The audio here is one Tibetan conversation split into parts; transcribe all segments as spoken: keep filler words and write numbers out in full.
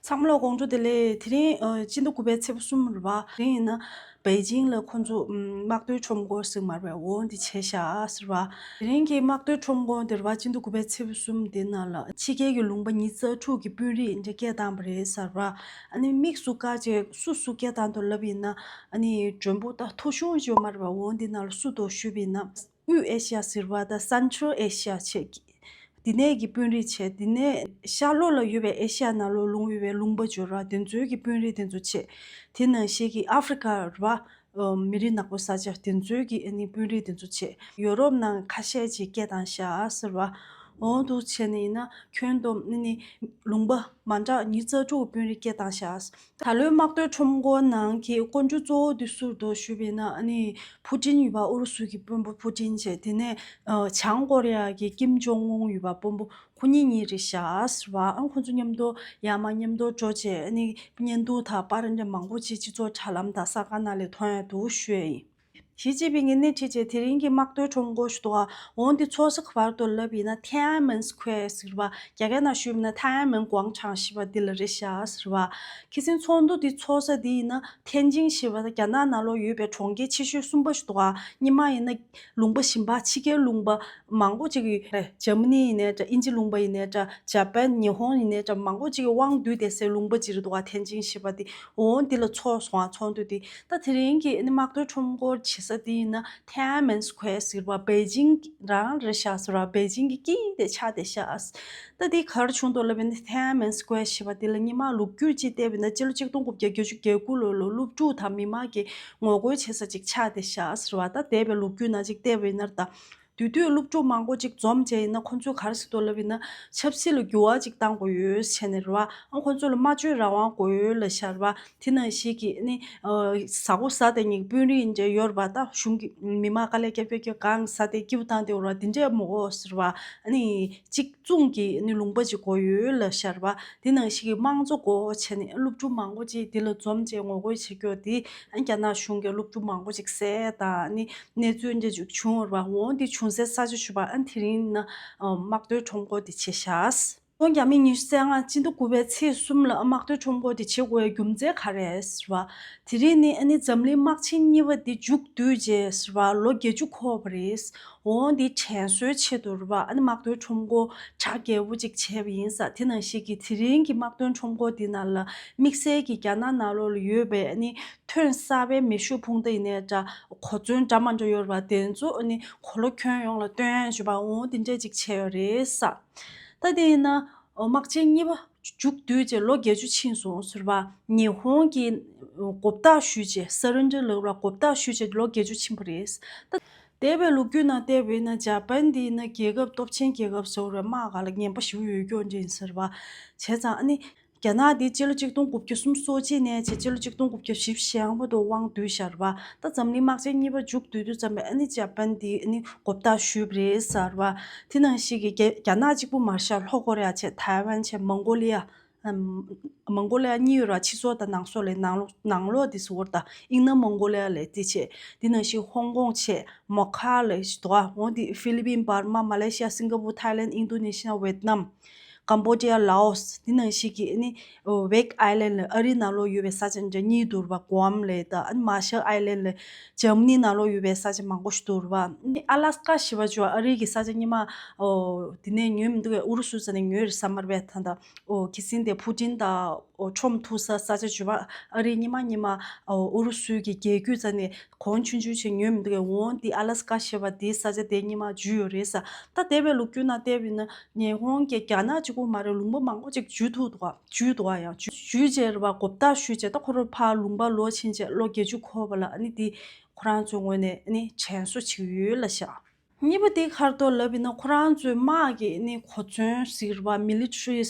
ཚང་མ་ལ་དགོང་དྲོ་བདེ་ལེགས། དེ་རིང་ཨ་སྤྱི་ཟླ་དགུ་པའི་ཚེས་པ་གསུམ་རེད་བ། དེ་རིང་ཡིན་ན་པེ་ཅིང་ལ་ཁོང་ཚོ་ཨམ་དམག་དོན་ཁྲོམ་སྐོར་ཟེར་མ་རེད་པས། འོ་འདི་བྱས་ཤག་ཟེར་བ། དེ་རིང་གི་དམག་དོན་ཁྲོམ་སྐོར་འདི་རེད་བ། སྤྱི་ཟླ་དགུ་པའི་ཚེས་པ་གསུམ་འདི་ནང་ལ་ཕྱི་རྒྱལ་གྱི་ལུང་པ་ཉི་ཤུ་རྩ་དྲུག་གི་དཔོན་རིགས་འདི་སྐད་བཏང་བ་རེད་ཟེར་བ། ཨ་ནི་དམིགས་སུ་བཀར་བྱས་སུ་སུ་སྐད་བཏང་འདུག་ལབ་ཡིན་ན། ཨ་ནི་མགྲོན་པོ་ད་ཐོ་གཞུང་ཡོད་མ་རེད་པས། འོ་འདི་ནང་ལ་སུ་འདུག་ཞུས་པ་ཡིན་ན། དབུས་ཨེ་ཤི་ཡ་ཟེར་བ་དང་སེན་ཊྲལ་ཨེ་ཤི་ཡ་བྱས། འདི་ནས་ཀྱི་དཔོན་རིགས་བྱས། འདི་ནས་ཤར་ལྷོ་ལ་ཡོད་པའི་ཨེ་ཤི་ཡ་ནང་ལོགས་ལུང་ཡོད་པའི་ལུང་པ་འབྱོར་བ་དེ་ཚོའི་གི་དཔོན་རིགས་དེ་ཚོ་བྱས། དེ་ནང་བཞིན་གྱི་ཨ་ཧྥེ་རི་ཁ་རེད་བ། ཨ་མི་རིགས་ནག་པོ་ས་ཆ་དེ་ཚོའི་གི་ཨ་ནི་དཔོན་རིགས་དེ་ཚོ་བྱས། ཡོ་རོབ་ནང་ཁ་ཤས་ཅིག་སྐད་བཏང་ཤག་ཟེར་བ། འོ་འདུག་བྱས་ནས་ཡིན་ན་ཁྱོན་བསྡོམས་ཨ་ནི་ལུང་པ་མ་འདྲ་ཉི་ཤུ་རྩ་དྲུག་དཔོན་རིགས་སྐད་བཏང་ཤག་ད་ལོའི་དམག་དོན་ཁྲོམ་སྐོར་ནང་གི་དཀོན་མཆོག་གཙོ་བོ་དེ་སུ་རེད་ཞུས་པ་ཡིན་ན། ཨ་ནི་ཕུ་ཏིན་ཡོད་པ། ཨུ་རུ་སུ་གི་དཔོན་པོ་ཕུ་ཏིན་བྱས། དེ་ནས་ཨ་བྱང་ཀོ་རི་ཡ་གི་ཀིམ་ཇོང་ཨུན་ཡོད་པ། དཔོན་པོ་ཁོ་གཉིས་གཉིས་རེད་ཤག་ཟེར་བ། ཨ་ཁོ་ཚོ་མཉམ་དུ་ཡར་མར་མཉམ་དུ་འགྲོ་བྱས། ཨ་ནི་བརྙན་ཐུང་དང་པར་འདྲ་མང་པོ་ཅིག་སྤྱི་ཚོགས་དྲ་ལམ་དང་གསར་ཁང་ནང་ལ་མཐོང་ཡ་འདུག་ཞུ་ཡ་ཡིན། ཞི་ཅིན་ཕིང་གིས་སྣེ་ཁྲིད་བྱས་དེ་རིང་གི་དམག་དོན་ཁྲོམ་སྐོར་ཞུ་དོ། འོ་འདི་ཚོགས་ས་ག་པར་འདུག་ལབ་ཡིན་ན། ཐེན་ཨན་མན་སི་ཁོ་ཝེར་ཟེར་བ། རྒྱ་སྐད་ནང་ཞུས་པ་ན་ཐེན་ཨན་མན་ཀོང་ཆང་ཞེས་པ་འདི་ལ་རེད་ཤག་ཟེར་བ། ཁ་སང་ཚོགས་འདུ་འདི་ཚོགས་ས་འདི་ཡིན་ན་ཐེན་ཅིང་ཞེས་པ་དང་རྒྱ་ནག་ནང་ལོགས་ཡོད་པའི་གྲོང་ཁྱེར་ཆེ་ཤོས་གསུམ་པ་ཞིག་འདུག་ག་སྔོན་མ་ཡིན་ན་ལུང་པ་གཞན་པ་ཕྱི་རྒྱལ་ལུང་པ་མང་པོ་ཅིག་ཡོད་རེད། འཇར་མ་ནི་ཡིན་ནའི་འདྲ། དབྱིན་ཇི་ལུང་པ་ཡིན་ནའི་འདྲ། འཇར་པན། ཉི་ཧོང་ཡིན་ནའི་འདྲ། མང་པོ་ཅིག་གི་དབང་སྡུད་བསྡད་སའི་ལུང་པ་ཅིག་རེད་འདུག་ག་ཐེན་ཅིང་ཞེས་པ་འདི། འོ་འདི་ལ་ཚོགས་སོང་ང་། ཚོགས་འདུ་འདི། ད་དེ་རིང་གི་ཨ་ནི་དམག་དོན་ཁྲོམ་སྐོར་བྱེད་ས་འདི་ཡིན་ན་ཐེན་ཨན་མན་སི་ཁོ་ཝེར་ཟེར་བ། པེ་ཅིང་རང་རེད་ཤག་ཟེར་བ། པེ་ཅིང་གི་དཀྱིལ་དེ་ཆགས་བསྡད་ཤག་ད་འདི་ག་རེ་བྱུང་འདུག་ལབ་ཡིན་ན། ཐེན་ཨན་མན་སི་ཁོ་ཝེར་ཞེས་པ་འདི་ལ་སྔོན་མ་ལོ་རྒྱུས་ཅིག་བལྟས་པ་ཡིན་ན། སྤྱི་ལོ་ཆིག་སྟོང་དགུ་བརྒྱ་བརྒྱད་ཅུ་གྱ་དགུ་ལོ་ལ་སློབ་ཕྲུག་དང་མི་མང་གིས་ངོ་རྒོལ་བྱེད་ས་ཅིག་ཆགས་བསྡད་ཤག་ཟེར་བ། ད་འདས་པའི་ལོ་རྒྱུས་ནང་ཅིག་བལྟས་པ་ཡིན་ན། ད་དེ་དུས་སློབ་ཕྲུག་མང་པོ་ཅིག་འཛོམས་བྱས་ཡིན་ན། ཁོང་ཚོས་ག་རེ་ཟེར་འདུག་ལབ་ཡིན་ན། ཆབ་སྲིད་ལ་འགྱུར་བ་ཅིག་བཏང་དགོས་ཡོད་བྱས་ནས་རེད་བ། ཨ་ཁོང་ཚོ་ལ་སྨྲ་བརྗོད་རང་དབང་དགོས་ཡོད་ལབ་ཤག་རེད་བ། དེ་ནང་བཞིན་གྱི་ནི་ཨ་གཟའ་འཁོར་གཟའ་དེ་ཉིན་དཔོན་རིགས་འདྲ་ཡོད་རེད་བ། ད་གཞུང་གི་མི་མང་དཀའ་ལས་རྒྱབ་རྒྱབ་རྒྱབ་གང་གཟའ་དེ་སྐྱིད་པོ་བཏང་བསྡད་ཡོད་རེད་བ། དེ་འདྲས་མ་དགོས་ཟེར་བ། ཨ་ནི་གཅིག་མཚུངས་ཀྱི་ནི་ལུང་པ་ཅིག་དགོས་ཡོད་ལབ་ཤག་རེད་བ། དེ་ནང་བཞིན་གྱི་དམངས་གཙོ་དགོས་བྱས་ནས་སློབ་ཕྲུག་མང་པོ་ཅིག་དེ་ལ་འཛོམས་བྱས་ངོ་རྒོལ་བྱེད་རྒྱུ་དེ། ཨ་རྒྱ་ནག་གཞུང་གིས་སློབ་ཕྲུག་མང་པོ་ཅིག་བསད་དང་ནི་གནས་ཚུལ་འདྲ་ཅིག་བྱུང་བ་རེད་བ། འོ་འདི་བྱུང་སའི་ས་ཆ་ཞུ་བ། ཨ་དེ་རིང་ནི་ཨ་དམག་དོན་ཁྲོམ་སྐོར་འདི་བྱས་ཤག་སྟོང་བརྒྱ་མེད་ཉི་ཤུ་རྩ་ལྔ་སྤྱི་ཟླ་དགུ་པའི་ཚེས་གསུམ་ལ་དམག་དོན་ཁྲོམ་སྐོར་དེ་བྱེད་དགོས་པའི་རྒྱུ་མཚན་ག་རེ་རེད་ཟེར་བ། དེ་རིང་ནི་ཨ་ནི་འཛམ་གླིང་དམག་ཆེན་གཉིས་པ་དེ་མཇུག་བསྡུས་རྗེས་ཟེར་བ། ལོ་བརྒྱད་ཅུ་འཁོར་བ་རེད། འོ་འདི་དྲན་གསོའི་ཆེད་དུ་རེད་བ། ཨ་ནི་དམག་དོན་ཁྲོམ་སྐོར་གྲ་རྒྱས་པོ་ཅིག་བྱས་པ་ཡིན་ས། དེ་ནང་བཞིན་གྱི་དེ་རིང་གི་དམག་དོན་ཁྲོམ་སྐོར་འདི་ནང་ལ་དམིགས་བསལ་གྱི་རྒྱ་ནག་ནང་ལོགས་ལ་ཡོད་པའི་ཨ་ནི་ཐོན་གསར་པའི་མེ་ཤུགས་འཕུར་མདའ་ཡིན་ནའི་འདྲ། གོ་མཚོན་འདྲ་མ་འདྲ་ཡོད་རེད་བ། དེ་ཚོ་ཨ་ནི་གོ་ལ་ཁྱོན་ཡོངས་ལ་སྟོན་ཡ་ཞུ་བ། འོ་དེ་འདྲས་ཅིག་བྱས་ཡོད་རེད་ས། ད་དེ་ཡིན་ན་ཨོ་དམག་ཆེན་གཉིས་པ་མཇུག་བསྡུས་རྗེས་ལོ་བརྒྱད་ཅུ་ཕྱིན་སོང་ཟེར་བ། ཉི་ཧོང་གིས་མགོ་བཏགས་ཞུས་རྗེས། སེ་རེན་ཌར་ལབ་ར། མགོ་བཏགས་ཞུས་རྗེས་ལོ་བརྒྱད་ཅུ་ཕྱིན་པ་རེད། ད་འདས་པའི་ལོ་རྒྱུས་ནང་བལྟས་པ་ཡིན་ན། འཇར་པན་འདི་ཡིན་ན་རྒྱལ་ཁབ་སྟོབས་ཆེན་རྒྱལ་ཁབ་ཟེར་བ་རེད། དམག་སྒང་ལ་ངན་པ་ཞེ་པོ་ཡོད་རྒྱུ་འདྲ་ཡིན་ཟེར་བ། བྱས་ཙང་ཨ་ནི་རྒྱ་ནག་འདི་སྤྱི་ལོ་ཆིག་སྟོང་དགུ་བརྒྱ་སུམ་ཅུ་སོ་གཅིག་ནས་བྱས་སྤྱི་ལོ་ཆིག་སྟོང་དགུ་བརྒྱ་བཞི་བཅུ་ཞེ་ལྔ་བར་དུ་དབང་བསྡུས་བཞག་རེད་བ། ད་འཛམ་གླིང་དམག་ཆེན་གཉིས་པ་མཇུག་བསྡུ་དུས་ཙམ་པས་ཨ་ནི་འཇར་པན་འདི་ཨ་ནི་མགོ་བཏགས་ཞུས་པ་རེད་ཟེར་བ། དེ་ནང་བཞིན་གྱི་རྒྱ་རྒྱ་ནག་གཅིག་པུ་མ་རེད་ཤག་ལྷོ་ཀོ་རི་ཡ་བྱས། ཐའེ་ཝན་བྱས། མོང་གོ་ལི་ཡ། ཨམ། མོང་གོ་ལི་ཡ་གཉིས་ཡོད་ར། ཕྱི་སོ་དང་ནང་སོ་ལབ། ནང་ལོགས་ནང་ལོགས་འདི་ཟེར་བ་རེད། ད་དབྱིན་ནག་མོང་གོ་ལི་ཡ་ལབ་དེ་བྱས། དེ་ནང་བཞིན་ཧོང་ཀོང་བྱས། མོ་ཁ་ལབ་ཞིག་འདུག་ག་འོ་འདི་ཧྥི་ལི་པིན། འབར་མ། མ་ལེ་ཤི་ཡ། སིང་ག་པུར། ཐའི་ལེན། ཨིན་རྡུ་ནེ་ཤི་ཡ། ཝེད་ནམ། ཀམ་བོ་ཌི་ཡ། ལའོ་སི། དེ་ནང་བཞིན་གྱི་ཨ་ནི་ཝེག་ཨའི་ལན་ལབ། ཨ་རི་ནང་ལོགས་ཡོད་པའི་ས་ཆ་འདྲ་གཉིས་འདུག་ར་བ། ཀུའམ་ལབ་དང་། ཨ་ནི་མར་ཤལ་ཨའི་ལན་ལབ། འཇར་མ་ནི་ནང་ལོགས་ཡོད་པའི་ས་ཆ་མང་པོ་ཞིག་འདུག་ར་བ། ཨ་ནི་ཨ་ལ་སི་ཀ་ཞེས་པ་ཅིག་ཡོད། ཨ་རི་གི་ས་ཆ་སྔོན་མ། ཨོ། དེ་ནས་ཉོས་མི་འདུག་གས། ཨུ་རུ་སུ་ས་ནས་ཉོས་རེད་བསམ་པ་རེད་པས། ད་ལྟ་ཨོ་ཁ་སང་དེ་ཕུ་ཏིན་དང་ཨོ་ཁྲོམ་ཐུག་ས་ས་ཆ་ཅིག་ཡོད་པ། ཨ་རི་སྔོན་མ་སྔོན་མ་ཨོ་ཨུ་རུ་སུའི་གི་རྒྱལ་རྒྱུད་ས་ནས་གོང་ཆུང་ཆུང་བྱས་ཉོས་མི་འདུག་གས། འོ་འདི་ཨ་ལ་སི་ཀ་ཞེས་པ་དེའི་ས་ཆ་དེ་སྔོན་མ་ཅིག་ཡོད་རེད་ས། ད་འདས་པའི་ལོ་རྒྱུས་ནང་བལྟས་པ་ཡིན་ན། ཉི་ཧོང་གིས་རྒྱ་ནག་གཅིག་པུ་མ་རེད། ལུང་པ་མང་པོ་ཅིག་འཇུས་ཐུབ་འདུག་ག་འཇུས་འདུག་ག་ཡང་འཇུས་འཇུས་རྗེས་རེད་བ། མགོ་བཏགས་ཞུས་རྗེས། ད་ཁོ་རང་ཕར་ལུང་པ་ལོག་ཕྱིན་རྗེས་ལོ་བརྒྱད་ཅུ་འཁོར་བ་ལ་ཨ་ནི་འདི་ཁོ་རང་ཚོའི་ངོས་ནས་ཨ་ནི་དྲན་གསོ་བྱེད་ཀྱི་ཡོད་ལབ་ཤག་གཉིས་པ་དེ་ག་རེ་འདུག་ལབ་ཡིན་ན། ཁོ་རང་ཚོའི་དམག་གི་ཨ་ནི་གོ་མཚོན་ཟེར་བ། མི་ལི་ཊ་རི།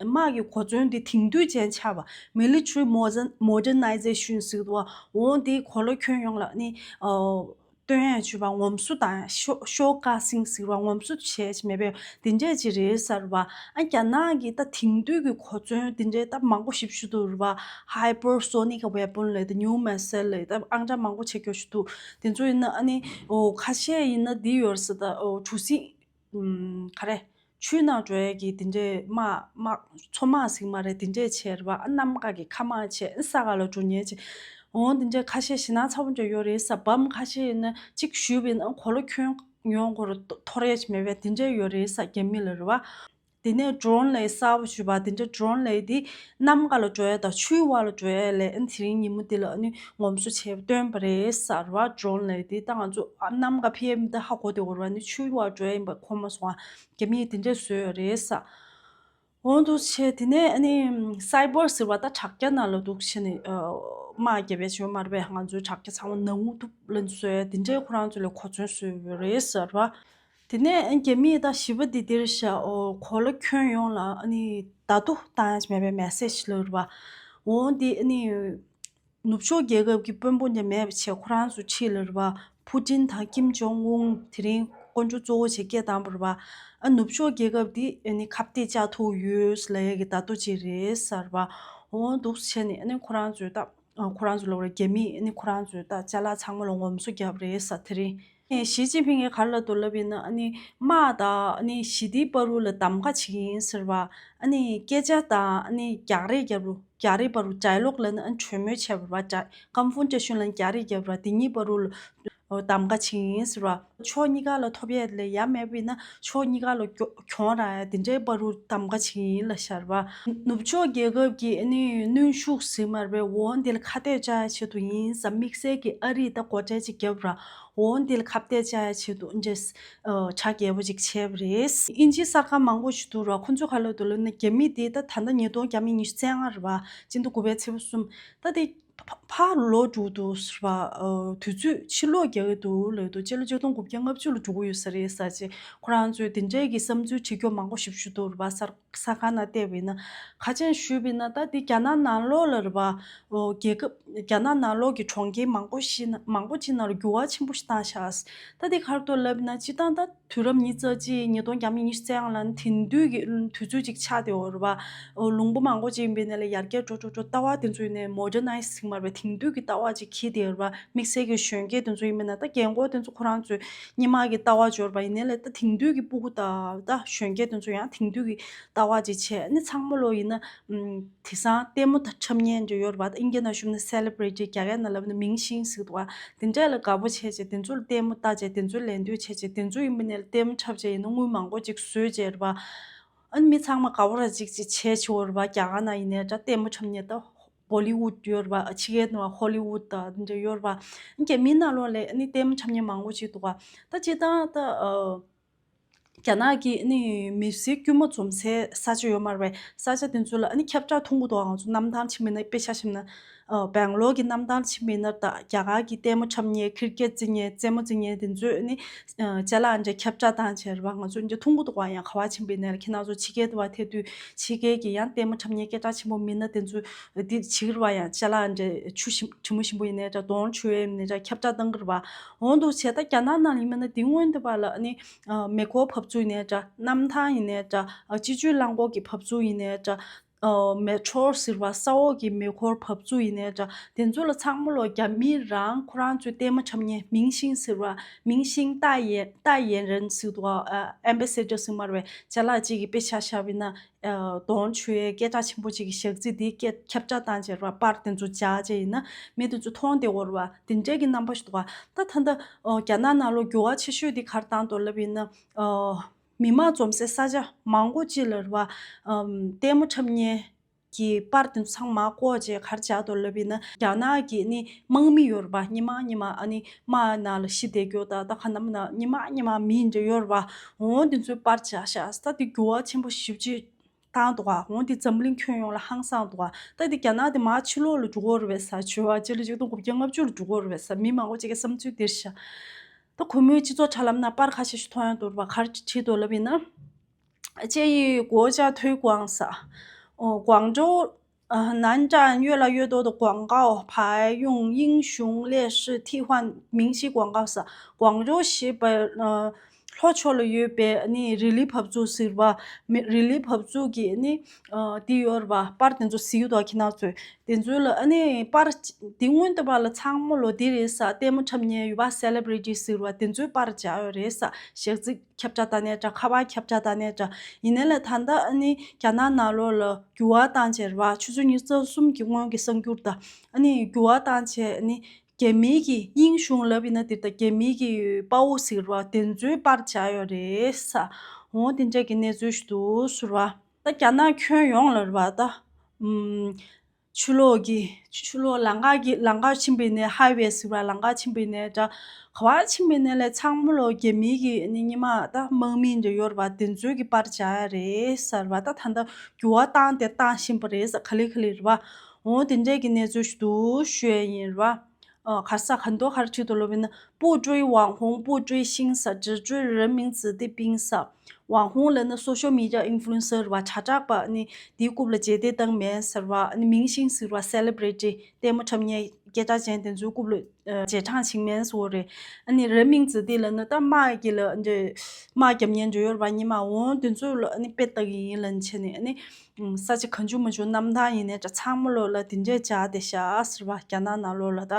དམག་གི་གོ་མཚོན་དེ་དེང་དུས་ཅན་ཆགས་པ། མི་ལི་ཊ་རི་མོ་ཌར་མོ་ཌར་ནའི་ཛེ་ཤན་ཟེར་བ། འོ་འདི་གོ་ལ་ཁྱོན་ཡོངས་ལ་ཨ་ནི་ཨོ་སྟོན་ཡ་བྱས་པ། ངོམ་སོ་དང་ཤོ་ཤོ་ཀ་སིང་ཟེར་བ། ངོམ་སོ་བྱས་བྱས་མེད་པའི་དེ་འདྲས་ཅིག་རེད་ཟེར་བ། ཨ་རྒྱ་ནག་གི་ད་དེང་དུས་ཀྱི་གོ་མཚོན་དེ་འདྲས་ད་མང་པོ་ཞེ་པོ་ཅིག་འདུག་རེད་བ། ཧའི་པར་སོ་ནིག་ཝེ་པོན་ལབ། ད་ནིའུ་མི་སི་ལ་ད་ཨང་གྲངས་མང་པོ་ཆེ་སྐྱོ་ཞིག་འདུག་དེ་ཚོ་ཡིན་ན་ཨ་ནི་ཨོ་ཁ་ཤས་ཡིན་ན་འདི་ཡོད་ཟེར། ད་ཨོ་གྲུ་གཟིངས་ཨམ་ག་རེ། ཆུའི་ནང་འགྲོ་ཡས་ཀྱི་དེ་འདྲས་དམག་དམག་མཚོ་དམག་ཟིག་མ་རེད། དེ་འདྲས་བྱས་རེད་བ། ཨ་གནམ་ཁ་གི་མཁའ་དམག་བྱས། ཨ་ས་ག་ལ་འགྲོ་ཉེན་བྱས། འོ་དེ་འདྲས་ཁ་ཤས་ཞེད་སྣང་ཚ་པོ་འདྲ་ཡོད་རེད་ས། བམ་ཁ་ཤས་ཡིན་ན་གཅིག་གཞུས་པ་ཡིན་ན་གོ་ལ་ཁྱོན་ཡོང་གོ་ར་འཐོར་ཡས་མེད་པས། དེ་འདྲས་ཡོད་རེད་ས། རྒྱ་མི་ལ་རེད་བ། དེ་ནས་ཌོ་རོན་ལབ་ཡས་གསར་པ་ཞུས་པ། དེ་འདྲ་ཌོ་རོན་ལབ་ཡས་དེ་གནམ་ཁ་ལ་འགྲོ་ཡས་དང་ཆུའི་འོག་ལ་འགྲོ་ཡས་ལས། ཨ་ནི་དེ་རིང་ཉིན་མོ་འདི་ལ་ཨ་ནི་ངོམ་སོ་བྱས་པ་སྟོན་པ་རེད་ཟེར་བ། ཌོ་རོན་ལབ་ཡས་དེ་ད་ང་ཚོ་ཨ་གནམ་ཁ་ཕེབས་མི་འདི་ཧ་གོ་བསྡད་ཡོད་རེད་བ། ཨ་ནི་ཆུའི་འོག་འགྲོ་ཡས་ཡིན་པ་གོ་མ་སོང་ཨ། རྒྱ་མིས་དེ་འདྲས་བཟོས་ཡོད་རེད་ཟེར། འོ་འདུག་བྱས། དེ་ནས་ཨ་ནི་སའི་བར་ཟེར་བ་ད་དྲ་རྒྱ་ནང་ལ་འདུག་བྱས་ནས་ཨ་དམག་རྒྱབ་ཡས་བྱས་ཡོད་མ་རེད་པས། ང་ཚོའི་དྲ་རྒྱ་ཚང་མ་ནང་དུ་ལ་བཟོས་ཡས་དེ་འདྲས་ཁོ་རང་ཚོ་ལ་གོ་མཚོན་བཟོས་ཡོད་རེད་ཟེར་བ། དེ་ནས་རྒྱ་མིས་ད་བཞི་པ་འདི་འདིར་བཞག་འོ་གོ་ལ་ཁྱོན་ཡོངས་ལ་ཨ་ནི་བརྡ་ཐོ་བཏང་ཡ་མེད་པའི་མེ་སེ་ཇི་ལབ་རེད་བ། འོ་འདི་ཨ་ནི་ནུབ་ཕྱོགས་རྒྱལ་ཁབ་ཀྱི་དཔོན་པོ་འདི་མེད་པ་བྱས་ཁོ་རང་ཚོ་ཁྲིད་ལབ་རེད་བ། ཕུ་ཏིན་དང་ཀིམ་ཇོང་ཨུན་དེ་རིང་དཀོན་མཆོག་གཙོ་བོ་བྱས་སྐད་བཏང་བ་རེད་བ། ཨ་ནུབ་ཕྱོགས་རྒྱལ་ཁབ་འདི་ཨ་ནི་ཁ་གཏད་བཅག་ཐུབ་ཡོད་ལབ་ཡ་གི་བརྡ་ཐོ་ཅིག་རེད་ཟེར་བ། འོ་འདུག་བྱས་ནས་ཨ་ནི་ཁོ་རང་ཚོས་ད་ཁོ་རང་ཚོ་ལབ་རེད། རྒྱ་མིས་ཨ་ནི་ཁོ་རང་ཚོའི་ད་ཅ་ལག་ཚང་མ་ལ་ངོམ་སོ་བརྒྱབ་རེད་ཟེར་དེ་རིང་། ཨེ་ཞི་ཅིན་ཕིང་གིས་ག་རེ་ལབ་འདུག་ལབ་ཡིན་ན་ཨ་ནི་དམག་དང་ཨ་ནི་ཞི་བདེའི་བར་དུ་ལ་གདམ་ག་བྱེད་ཀྱི་ཡིན་ཟེར་བ། ཨ་ནི་སྐད་ཆ་དང་ཨ་ནི་རྒྱག་རེས་རྒྱབ་རུ་རྒྱག་རེས་བར་དུ་ཌའི་ལོག་ལབ་ན་ཨ་ནི་གྲོས་མོལ་བྱས་པ་རེད་བ། ཀོན་ཧྥོན་ཊེ་ཤན་ལབ་ན་རྒྱག་རེས་རྒྱབ་ར། དེ་གཉིས་བར་དུ་ལ་གདམ་ག་བྱེད་ཀྱི་ཡིན་ཟེར་བ། ཕྱོགས་གཉིས་ཀ་ལ་ཐོབ་ཡས་ལས་ཡ་མེད་པ་ཡིན་ན་ཕྱོགས་གཉིས་ཀ་ལ་གྱོ་གྱོང་རག་ཡ་དེ་འདྲའི་བར་དུ་གདམ་ག་བྱེད་ཀྱི་ཡིན་ལབ་ཤར་བ། ནུབ་ཕྱོགས་རྒྱལ་ཁབ་ཀྱི་ཨ་ནི་གནོན་ཤུགས་ཟེར་མ་རེད་པས། འོ་འདི་ལ་ཁ་གཏད་བཅག་ཡ་ཆེད་དུ་ཡིན་ཟེར་དམིགས་བསལ་གྱི་ཨ་རིས་ད་སྒོ་ཁྲལ་ཅིག་བརྒྱབ་ར། འོ་འདི་ལ་ཁ་གཏད་བཅག་ཡ་ཆེད་དུ་འདྲེས་ཨ་གྲ་རྒྱས་པོ་ཅིག་བྱས་པ་རེད། དབྱིན་ཇིའི་གསར་ཁང་མང་པོ་ཞིག་འདུག་ར། ཁོ་ཚོས་ག་ལབ་འདུག་ལབ་ན་རྒྱ་མི་དེ་ད་ད་ལྟ་ཉིས་སྟོང་ཉི་ཤུ་རྩ་ལྔ་རེད་བ། སྤྱི་ཟླ་དགུ་པའི་ཚེས་པ་གསུམ། ད་དེ་ཕ་ཕར་ལོག་འགྲོ་འདུག་ཟེར་བ། ཨ་དུས་ཚོད་ཕྱིར་ལོག་རྒྱག་གི་འདུག་ལབ་འདུག་སྤྱི་ལོ་ཆིག་སྟོང་དགུ་བརྒྱ་ལྔ་བཅུ་ལ་འགྲོ་གི་ཡོད་ས་རེད་ཟེར་བྱས། ཁོ་རང་ཚོས་དེ་འདྲའི་གི་བསམ་ཚུལ་བྲིས་རྒྱུ་མང་པོ་ཞིག་ཞུ་འདུག་རེད་པ། གསར་གསར་ཁང་ནང་བལྟས་པ་ཡིན་ན། ག་ཅན་ཞུས་པ་ཡིན་ན་ད་དེ་རྒྱ་ནག་ནང་ལོགས་ལ་རེད་པ། ཨོ་རྒྱལ་ཁབ་རྒྱ་ནག་ནང་ལོགས་ཀྱི་གྲོང་ཁྱེར་མང་པོ་ཞིག་ན་མང་པོ་ཅིག་ནང་ལ་འགྱུར་བ་ཆེན་པོ་ཞིག་བཏང་ཤག་ད་དེ་ག་རེ་འདུག་ལབ་ན་སྤྱིར་བཏང་ད་དུས་རབས་ཉི་ཤུ་རྩ་གཅིག་ཉིས་སྟོང་ཉི་ཤུ་རྩ་ལྔ་ལ་ནི་དེང་དུས་ཀྱི་དུས་ཚོད་ཅིག་ཆགས་བསྡད་ཡོད་རེད་པ། ཨོ་ལུང་པ་མང་པོ་ཅིག་ཡིན་པའི་ནང་ལ་ཡར་རྒྱས་འགྲོ་འགྲོ་འགྲོ་ལྟ་བ་དེ་ཚོ་ཡིན་ནའི་མོ་ཌར་ནའི་ཟི་ཟེར་མ་རེད་པ། དེང་དུས་ཀྱི་ལྟ་བ་ཅིག་འཁྱེར་བསྡད་ཡོད་རེད་པ། དམིགས་བསལ་གྱི་གཞོན་སྐྱེས་དེ་ཚོ་ཡིན་པའི་ནང་ད་རྒན་གོག་དེ་ཚོ་ཁོ་རང་ཚོས་སྔོན་མ་གི་ལྟ་བ་འབྱོར་པ་ཡིན་ནའི་ལས་ད་དེང་དུས་ཀྱི་སྤུ་གུ་དང་ད་གཞོན་སྐྱེས་དེ་ཚོ་ཡང་དེང་དུས་ཀྱི་ལྟ་བ་ཅིག་བྱས་ནི་ཚང་མ་ལོ་ཡིན་ན་ཨམ། དེང་སང་ལྟད་མོ་ད་འཁྲབ་མཁན་འདྲ་ཡོད་རེད་པ། ཨིན་སྐད་ནང་ཞུས་ན་སེ་ལེ་བྷི་རི་ཊི། རྒྱ་སྐད་ནང་ལབ་ན་མིང་ཤིང་ཟེར་འདུག་པ། དེ་འདྲས་ལ་དགའ་པོ་བྱས་བྱས་དེ་ཚོ་ལ་ལྟད་མོ་ལྟ་བྱས་དེ་ཚོ་ལ་ལད་ཟློས་བྱས་བྱས་དེ་ཚོ་ཡིན་པ་ནས་ལྟད་མོ་འཁྲབ་བྱས་ཡིན་ན་དངུལ་མང་པོ་ཅིག་བཟོས་བྱས་རེད་པ། ཨ་ནི་མི་ཚང་མ་དགའ་པོ་ར་ཅིག་ཅིག་བྱས་བྱས་ཡོད་རེད་པ། རྒྱ་གར་ནང་ཡིན་ནའི་འདྲ་ལྟད་མོ་འཁྲབ་མཁན་ད་བོ་ལི་ཝུད་ཡོད་རེད་པ། ཕྱི་རྒྱལ་ནང་ཧོ་ལི་ཝུད་དང་དེ་འདྲ་ཡོད་རེད་པ། རྒྱ་མིའི་ནང་ལོགས་ལ་ཨ་ནི་ལྟད་མོ་འཁྲབ་མཁན་མང་པོ་ཅིག་འདུག་པ། ད་སྤྱིར་བཏང་ད་ཨ། རྒྱ་ནག་གི་ནི་མི་སེར་དཀྱུས་མ་འཛོམས་སའི་ས་ཆ་ཡོད་མ་རེད་པས། ས་ཆ་དེ་ཚོ་ལ་ཨ་ནི་ཁྱབ་བསྒྲགས་ཐུང་གུ་འདུག་ང་ཚོ་གནམ་ཐང་ཕྱིན་པ་ཡིན་ན། དཔེ་ཆ་བཞག་ན་ཨ་སྦེང་ལོར་གྱི་གནམ་ཐང་ཕྱིན་པ་ཡིན་ན་ད་རྒྱ་གར་གྱི་ལྟད་མོ་འཁྲབ་མཁན། ཁིར་ཀེད་རྩེ་མཁན། རྩེད་མོ་རྩེ་མཁན་དེ་ཚོས་ཨ་ནི་ཨ་ཅ་ལག་འདྲ་ཁྱབ་བསྒྲགས་བཏང་བྱས་རེད་པ། ང་ཚོ་འདི་ཐུང་གུ་འདུག་ག་ཡང་ག་པར་ཕྱིན་པ་ཡིན་ན་ལ་ཁྱེད་རང་ཚོ་ཕྱི་རྒྱལ་དུ་བ་ཐེ་དུས་ཕྱི་རྒྱལ་གྱི་ཡང་ལྟད་མོ་འཁྲབ་མཁན་སྐད་གྲགས་ཆེན་པོ་མི་སྣ་དེ་ཚོ་འདི་བྱེད་ཀྱི་རེད་པ། ཡང་ཅ་ལག་འདྲ་ཆུ་ཞིམ་དྲི་མ་ཞིམ་པོ་ཡིན་ནའི་འདྲ་གདོང་བྱུག་ཡས་ཡིན་ནའི་འདྲ་ཁྱབ་བསྒྲགས་བཏང་གི་རེད་པ། འོ་འདུག་བྱས་ད་རྒྱ་ནག་ནང་ཡིན་པ་ན་དེ་སྔོན་དུ་བ་ལ་ཨ་ནི་ཨ་མེ་འཁོར་བབས་ཚུགས་ཡིན་ནའི་འདྲ། གནམ་ཐང་ཡིན་ནའི་འདྲ། ཨ་སྤྱི་སྤྱོད་རླངས་འཁོར་གྱི་བབས་ཚུགས་ཡིན་ནའི་འདྲ། ཨ་མེ་ཊོ་རོ་ཟེར་བ་ས་འོག་གི་མེ་འཁོར་བབས་ཚུགས་ཡིན་ནའི་འདྲ། དེ་ཚོ་ལ་ཚང་མ་ལོ་རྒྱ་མི་རང་ཁོ་རང་ཚོའི་ལྟད་མོ་འཁྲབ་མཁན་明星ཟེར་བ། 明星代言代言人ཟེར་འདུག་ཨ་ཨེམ་བྷེ་སེ་ཌར་ཟེར་མ་རེད་པས། ཅ་ལག་ཅིག་གི་དཔེ་ཆ་བཞག་པ་ཡིན་ན། ཨ་གདོང་བྱུག་ཡས་སྐད་གྲགས་ཆེན་པོ་ཅིག་གི་ཞག་རྩི་འདི་སྐད་ཁྱབ་བསྒྲགས་བཏང་བྱས་རེད་པ། པར་དེ་ཚོ་སྦྱར་བྱས་ཡིན་ན་མི་དེ་ཚོ་མཐོང་བསྡད་ཡོད་རེད་པ། དེ་འདྲས་ཀྱི་རྣམ་པ་ཞིག་འདུག་ག་ད་ད་ལྟ་ཨོ་རྒྱ་ནག་ནང་ལོགས་འགྱུར་བ་ཆེ་ཤོས་འདི་ག་རེ་བཏང་འདུག་ལབ་ཡིན་ན། ཨོ་མི་མང་འཛོམས་སའི་ས་ཆ་མང་པོ་ཅིག་ལ་རེད་པ། ཨམ་ལྟད་མོ་འཁྲབ་མཁན་གྱི་པར་དེ་ཚོ་ཚང་མ་བཀོག་བྱས་ག་རེ་བྱས་འདུག་ལབ་ཡིན་ན། རྒྱ་ནག་གི་ནི་དམག་མི་ཡོད་རེད་པ། སྔོན་མ་སྔོན་མ་ཨ་ནི་དམག་ནང་ལ་ཤི་བསྡད་རྒྱུ་དང་། ད་ག་ནམ་ན་སྔོན་མ་སྔོན་མ་མི་འདྲ་ཡོད་རེད་པ། འོ་དེ་ཚོའི་པར་བྱས་ཤག་ད་དེ་འགྱུར་བ་ཆེན་པོ་ཞེ་པོ་ཅིག་བཏང་འདུག་ག་འོ་དེ་འཛམ་གླིང་ཁྱོན་ཡོངས་ལ་ཧང་སངས་འདུག་ག་ད་དེ་རྒྱ་ནག་དེ་མར་ཕྱི་ལོགས་ལ་འགྲོ་གི་རེད་པས་ཟེར། བྱས་པ་སྤྱི་ལོ་ཆིག་སྟོང་དགུ་བརྒྱ་ལྔ་བཅུ་ལ་འགྲོ་གི་རེད་པས་ཟེར། མི་མང་པོ་ཅིག་གི་བསམ་ཚུལ་དེ་རེད་ཤག་ད་གུས་མོའི་སྤྱི་ཚོགས་དྲ་ལམ་ནང་པར་ཁ་ཤས་ཤིག་མཐོང་ཡོང་འདུག་རེད་པ། ག་རེ་བྲིས་འདུག་ལབ་ཡིན་ན། 建议国家推广ཟེར། ཨོ་广州 ཨ་南站越来越多的广告牌用英雄烈士替换明星广告ཟེར། 广州西北呃 ལྷོ་ཕྱོགས་ལ་ཡོད་པའི་ཨ་ནི་རི་ལི་བབས་ཚུགས་ཟེར་བ། མི་རི་ལི་བབས་ཚུགས་ཀྱི་ཨ་ནི་ཨ་དེ་ཡོད་རེད་བ། པར་དེ་ཚོ་གཟིགས་འདུག་ཁྱེད་རང་ཚོས། དེ་ཚོ་ལ་ཨ་ནི་པར་དེ་སྔོན་དུ་བ་ལ་ཚང་མ་ལོ་དེ་རེད་ས། ལྟད་མོ་འཁྲབ་མཁན་ཡོད་པ། སེ་ལེབ་རི་ཊི་ཟེར་བ་དེ་ཚོའི་པར་བྱ་ཡོད་རེད་ས། ཞག་རྩི་ཁྱབ་བསྒྲགས་དང་ནས་འདྲ། ཁ་པར་ཁྱབ་བསྒྲགས་དང་ནས་འདྲ། ཡིན་ནའི་ལ་ད་ལྟ་ཨ་ནི་རྒྱ་ནག་ནང་ལོགས་ལ་འགྱུར་བ་བཏང་བྱས་རེད་བ། ཆུ་ཚོད་ཉི་ཤུ་རྩ་གསུམ་གྱི་སྔོན་གྱི་གསར་འགྱུར་དང་ཨ་ནི་འགྱུར་བ་བཏང་བྱས། ཨ་ནི་རྒྱ་མིའི་གི་དབྱིན་གཞུང་ལབ་ཡིན་ན་དེ་ལྟ། རྒྱ་མིའི་གི་པའོ་ཟེར་བ་དེ་ཚོའི་པར་བྱ་ཡོད་རེད་ས། འོ་དེ་འདྲ་གི་གནས་ཚུལ་ཞིག་འདུག་ཟེར་བ། ད་རྒྱ་ནག་ཁྱོན་ཡོངས་ལ་རེད་བ། ད་ཨུམ། ཆུ་ལོག་གི་ཆུ་ལོག་ལམ་ཁ་གི་ལམ་ཁ་ཕྱིན་པའི་ནས། ཧའི་ཝེ་ཟེར་བ་ལམ་ཁ་ཕྱིན་པའི་ནས་འདྲ། ག་བ་ཕྱིན་པའི་ནས་ལས་ཚང་མ་ལོ་རྒྱ་མིའི་གི་ནི་སྔོན་མ་ད་དམག་མི་འདྲ་ཡོད་རེད་བ། དེ་ཚོའི་གི་པར་བྱ་ཡ་རེད་ཟེར་བ། ད་ད་ལྟ་འགྱུར་བ་བཏང་སྟེ་བཏང་བཞིན་པ་རེད་ཟེར། ག་ལེ་ག་ལེ་རེད་བ། འོ་དེ་འདྲས་ཀྱི་གནས་ཚུལ་ཞིག་འདུག་ཞུ་ཡ་ཡིན་རེད་བ། ཨ་ག་ས་ག་འདོ་ག་རེ་བྲིས་འདུག་ལབ་ཡིན་ན། 不追网红不追星 ཟེར། 只追人民子弟兵 ཟེར། 网红 ལབ་ན་social media influencer རེད་བ། དྲ་གྲགས་པ་ནི་དེའི་རྐུབ་ལ་རྗེས་འདེད་བཏང་མེད་ཟེར་བ། ནི་明星 ཟེར་བ། སེ་ལེབ་རི་ཊི། ལྟད་མོ་འཁྲབ་མཁན། སྐད་གྲགས་ཅན་དེ་ཚོའི་རྐུབ་ལ་ཨ་རྗེས་འབྲང་བྱིན་མེད་ཟེར་བ་རེད། ཨ་ནི་人民子弟 ལབ་ན་ད་དམག་གི་ལ་འདི་དམག་རྒྱབ་མཁན་འདྲ་ཡོད་རེད་བ། སྔོན་མ། འོ་དེ་ཚོ་ལ་ཨ་ནི་དཔེ་ལྟ་གི་ཡིན་ལབ་བྱས་ནས། ཨ་ནི་ས་ཆ་གང་བྱུང་མང་བྱུང་གནམ་ཐང་ཡིན་ནའི་འདྲ། ཚང་མ་ལོ་ལ་དེ་འདྲས་བྱ་བསྡད་ཤག་ཟེར་བ། རྒྱ་ནག་ནང་ལོགས་ལ་ད།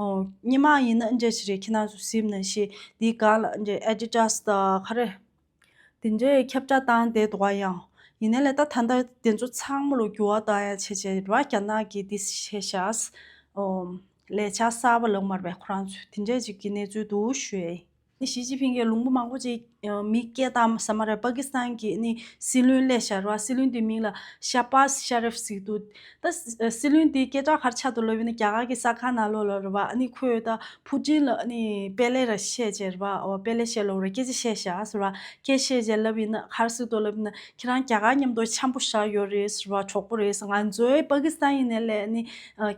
ཨོ། སྔོན་མ་ཡིན་ན་འདྲ་ཞིག་རེད། ཁྱེད་རང་ཚོ་གཟིགས་ན་ཤེས། འདི་སྒང་ལ་འདྲ་ཨེ་ཌི་ཌ་སི་དང་ག་རེ། དེ་འདྲའི་ཁྱབ་བསྒྲགས་བཏང་བསྡད་འདུག་ག་ཡང་། ཡིན་ནའི་ལས་ད་ད་ལྟ་དེ་ཚོ་ཚང་མ་ལོ་འགྱུར་བ་བཏང་ཡ་བྱས་བྱས་རེད་བ། རྒྱ་ནག་གིས་འདི་བྱས་ཤག་ཨོ། ལས་འཆར་གསར་པ་ལབ་མ་རེད་པས། ཁོ་རང་ཚོས་དེ་འདྲའི་ཅིག་གི་གནས་ཚུལ་འདུག་ཞུ་ཡ་ཡིན། ནི་ཞི་ཅིན་ཕིང་གིས་ལུང་པ་མང་པོ་ཅིག་མི་སྐད་བཏང་ས་མ་རེད། པ་ཀི་སི་ཐན་གྱི་ནི་སྲིད་བློན་སླེབས་ཤག་རེད་བ། སྲིད་བློན་དེའི་མིང་ལ་ཤ་བཱས་ཤ་རིབ་ཟེར་གྱི་འདུག་ད་སྲིད་བློན་དེའི་སྐད་གྲགས་ག་རེ་ཆགས་འདུག་ལབ་ཡིན་ན། རྒྱ་གར་གྱི་གསར་ཁང་ནང་ལོགས་ལ་རེད་བ། ཨ་ནི་ཁོས་ད་ཕུ་ཀྲིན་ལ་ཨ་ནི་དཔལ་ལས་ར་བཤད་བྱས་རེད་བ། འོ། དཔལ་ལས་བཤད་ལབ་རེད། སྐད་ཆ་བཤད་ཤག་ཟེར་བ། སྐད་བཤད་བྱས་ལབ་ཡིན་ན་ག་རེ་ཟེར་འདུག་ལབ་ཡིན་ན། ཁྱེད་རང་རྒྱ་གར་མཉམ་དུ་འཆམ་པོ་བཞག་ཡོད་རེད་ཟེར་བ། གྲོགས་པོ་རེད་ཟེར། ང་ཚོའི་པ་ཀི་སི་ཐན་ཡིན་ནའི་ལས་ནི་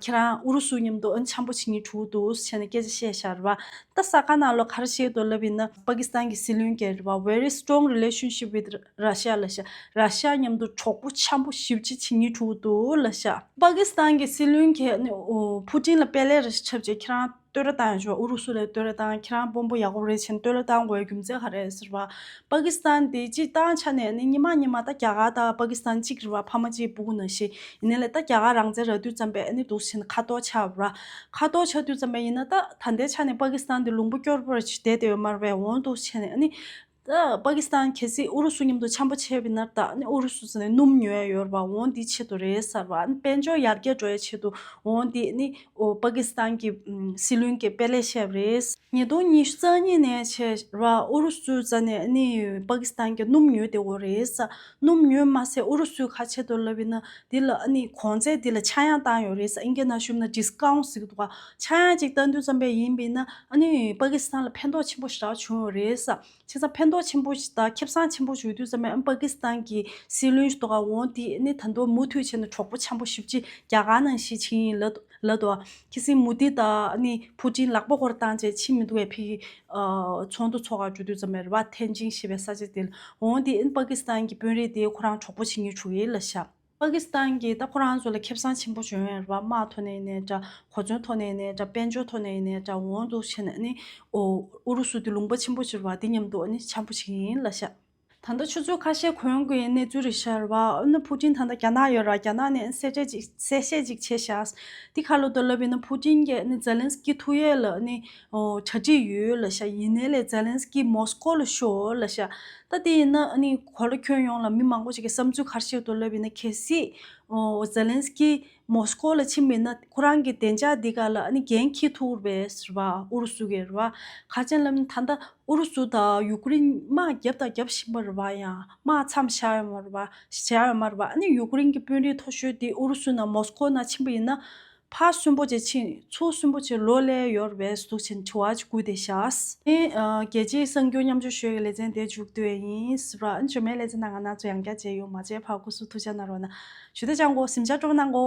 ཁྱེད་རང་ཨུ་རུ་སུ་མཉམ་དུ་ཨ་ནི་འཆམ་པོ་བྱེད་སྙིང་བྲོ་འདུག་ཟེར་ནས་སྐད་ཆ་བཤད་ཤག་རེད་བ། ད་གསར་ཁང་ནང་ལོགས་ག་རེ་བཤད་འདུག་ལབ་ཡིན་ན། པ་ཀི་སི་ཐན་གྱི་སྲིད་བློན་གྱིས་རེད་བ། Very strong relationship with Russia ལབ་ཤག་ར་ཤ་མཉམ་དུ་གྲོགས་པོ་འཆམ་པོ་ཞེ་པོ་ཅིག་བྱེད་སྙིང་བྲོ་འདུག་ལབ་ཤག་པ་ཀི་སི་ཐན་གྱི་སྲིད་བློན་གྱིས་ནི། ཨོ། ཕུ་ཀྲིན་ལ་དཔལ་ལས་ར་ཤ་འཁྲབ་བྱས། ཁྱེད་རང་བསྟོད་ར་བཏང་ཡོད་ཤག་རེད་བ། ཨུ་རུ་སུ་ལ་བསྟོད་ར་བཏང་། ཁྱེད་རང་དཔོན་པོ་ཡག་པོ་རེད་བྱས་ནས་བསྟོད་ར་བཏང་དགོས་རྒྱུ་མཚན་ག་རེ་ཟེར་བ། པ་ཀི་སི་ཐན་དེ་སྤྱིར་བཏང་ཆ་ནས་ནི་སྔོན་མ་སྔོན་མ་ད་རྒྱ་གར་དང་པ་ཀི་སི་ཐན་གཅིག་རེད་བ། ཕ་མ་གཅིག་སྤུ་གུ་ནང་བཞིན། ཡིན་ནའི་ལས་ད་རྒྱ་གར་རང་བཙན་རག་དུས་ཙམ་པས་ཨ་ནི་འདུག་སེ་བྱས་ནས་ཁ་ཐོར་ཆགས་པ་རེད་བ། ཁ་ཐོར་ཆགས་དུས་ཙམ་པས་ཡིན་ན་ད་ད་ལྟའི་ཆ་ནས་པ་ཀི་སི་ཐན་དེ་ལུང་པ་སྐྱོ་པོ་ར་ཅིག་བསྡད་བསྡད་ཡོད་མ་རེད་པས། འོ་འདུག་སེ་བྱས་ནས་ཨ་ནི། ད་པ་ཀི་སི་ཐན་གལ་སྲིད་ཨུ་རུ་སུ་མཉམ་དུ་འཆམ་པོ་བྱས་པ་ཡིན་ན། ད་ནི་ཨུ་རུ་སུ་ཟེར་ནས་སྣུམ་ཉོ་ཡ་ཡོད་རེད་བ། འོ་འདི་ཆེད་དུ་རེད་ཟེར་བ། ཨ་ནི་དཔལ་འབྱོར་ཡར་རྒྱས་འགྲོ་ཡ་ཆེད་དུ། འོ་འདི་ནི། ཨོ། པ་ཀི་སི་ཐན་གྱི་ཨམ་སྲིད་བློན་གྱིས་དཔེ་ལས་བཤད་པ་རེད། ཉིས་སྟོང་ཉི་ཤུ་རྩ་གཉིས་ནས་བྱས་རེད་བ། ཨུ་རུ་སུ་རྩ་ནས་ནི་པ་ཀི་སི་ཐན་གྱི་སྣུམ་ཉོས་བསྡད་ཡོད་རེད་ཟེར། སྣུམ་ཉོས་མ་ཟད་ཨུ་རུ་སུས་ག་བྱས་འདུག་ལབ་ཡིན་ན། འདི་ལ་ཨ་ནི་གོང་ཚད་འདི་ལ་ཆག་ཡང་བཏང་ཡོད་རེད་ཟེར། ཨིན་སྐད་ནང་ཞུས་ན་ཌི་སི་ཀའུན་ཊི་ཟེར་གྱི་འདུག་ག་ཆག་ཡང་ཅིག་བཏང་དུས་ཙམ་པས་ཡིན་པས་ན། ཨ་ནི་པ་ཀི་སི་ཐན་ལ་ཕན་ཐོགས་ཆེན་པོ་ཞེ་དྲག་བྱུང་ཡོད་རེད་ཟེར། བྱས་ཙང་ཕན་ཐོགས་ཆེན་པོ་ཞིག་དང་ཁེ་བཟང་ཆེན་པོ་ཞིག་ཡོད་དུས་ཙམ་པས། ཨ་ནི་པ་ཀི་སི་ཐན་གྱི་སྲིད་བློན་ཞིག་འདུག་ག་འོ་དེ་ཨ་ནི་ད་དུང་མུ་མཐུད་བྱས་ནས་གྲོགས་པོ་འཆམ་པོ་ཞེ་པོ་ཅིག་རྒྱ་གར་ནང་བཞིན་བྱེད་ཀྱི་ཡིན་ལབ་ལབ་འདུག་ག་ཁ་སང་མོ་དི་དང་ཨ་ནི་ཕུ་ཀྲིན་ལག་པ་སྐོར་བཏང་བྱས་ཕྱིན་མི་འདུག་གས། ཕ་གི་ཨ་ཚོགས་འདུ་ཚོགས་ག་འགྲོ་དུས་ཙམ་པས་རེད་བ། ཐེན་ཅིན་ཞེས་པའི་ས་ཆ་དེ་ལ། འོ་དེ་ཨ་ནི་པ་ཀི་སི་ཐན་གྱི་དཔོན་རིགས་དེ་ཁོ་རང་གྲོགས་པོ་བྱེད་མཁན་བྱུང་ཡོད་ལབ་ཤག་པ་ཀི་སི་ཐན་གྱིས་ད་ཁོ་རང་ཚོ་ལ་ཁེ་བཟང་ཆེན་པོ་བྱུང་ཡོད་རེད་བ། དམག་ཐོག་ནས་ཡིན་ནའི་འདྲ། གོ་མཚོན་ཐོག་ནས་ཡིན་ནའི་འདྲ། དཔལ་འབྱོར་ཐོག་ནས་ཡིན་ནའི་འདྲ། འོ་འདུག་བྱས་ནས་ཨ་ནི། ཨོ། ཨུ་རུ་སུ་དེ་ལུང་པ་ཆེན་པོ་ཞིག་རེད་བ། དེ་མཉམ་དུ་ཨ་ནི་འཆམ་པོ་བྱེད་ཀྱི་ཡིན་ལབ་ཤག་ད་ལྟ་ཆུ་ཚོད་ཁ་ཤས་གོན་དགོས་ཡིན་གནས་ཚུལ་རེད་ཤག་རེད་བ། ཨ་ནི་ཕུ་ཀྲིན་ད་ལྟ་རྒྱ་ནག་ཡོད་རེད་བ། རྒྱ་ནག་ནས་ཨ་ནི་གསལ་བཤད་ཅིག་གསལ་བཤད་ཅིག་བྱས་ཤག་དེ་ག་རེ་ལབ་འདུག་ལབ་ཡིན་ན། ཕུ་ཀྲིན་གྱིས་ཨ་ནི་ཛེ་ལན་སི་ཀི་ཐུག་ཡས་ལ་ཨ་ནི། ཨོ། གྲ་སྒྲིག་ཡོད་ལབ་ཤག་ཡིན་ནའི་ལས་ཛེ་ལན་སི་ཀི་མོ་སི་ཀོ་ལ་ཤོག་ལབ་ཤག་ད་དེ་ཡིན་ན་ཨ་ནི་གོ་ལ་ཁྱོན་ཡོངས་ལ་མི་མང་པོ་ཞིག་གི་བསམ་ཚུལ་ག་རེ་བཤད་འདུག་ལབ་ཡིན་ན། གལ་སྲིད། ཨོ། ཛེ་ལན་སི་ཀི་མོ་སི་ཀོ་ལ་ཕྱིན་པ་ཡིན་ན། ཁོ་རང་གི་བདེ་འཇགས་འདི་ག་ལ་ཨ་ནི་འགན་འཁྱེར་ཐུབ་རེད་པས་ཟེར་བ། ཨུ་རུ་སུ་གིས་རེད་བ། ག་རེ་བྱས་ནས་ལབ་ན། ད་ལྟ་ཨུ་རུ་སུ་དང་ཡུ་ཀེ་རེན་དམག་རྒྱབ་དང་རྒྱབ་བཞིན་པ་རེད་བ། ཡང་དམག་མཚམས་བཞག་ཡོད་མ་རེད་བ། བཞག་ཡོད་མ་རེད་བ། ཨ་ནི་ཡུ་ཀེ་རེན་གྱི་དཔོན་རིགས་མཐོ་ཤོས་དེ་ཨུ་རུ་སུ་ནང་མོ་སི་ཀོ་ནང་ཕྱིན་པ་ཡིན་ན། ཕར་སུན་པོ་བྱས་ཕྱིན། ཚུར་སུན་པོ་བྱས་ལོག་སླེབས་ཡོད་རེད་པས་ཟེར་འདུག་བྱས་ནས་དྲི་བ་ཅིག་བསྐུར་བསྡད་ཤག་ཨེ། ཨ། རྒྱལ་སྤྱིའི་གསར་འགྱུར་མཉམ་སྤྱོད་ཞུ་ཡག་གི་ལེ་ཚན་དེ་མཇུག་བསྡུ་ཡས་ཡིན་ཟེར་བ། ཨ་ནི་མཇུག་མའི་ལེ་ཚན་ནང་ང་རང་ཚོ་ཡང་བསྐྱར་མཇལ་ཡོང་། མ་མཇལ་བར་སྐུ་གཟུགས་ཐུགས་ཅག་གནང་རོགས་གནང་། ཞུ་དེ་ཅང་གོ་གཟིམ་འཇག་སྤྲོ་པོ་གནང་གོ།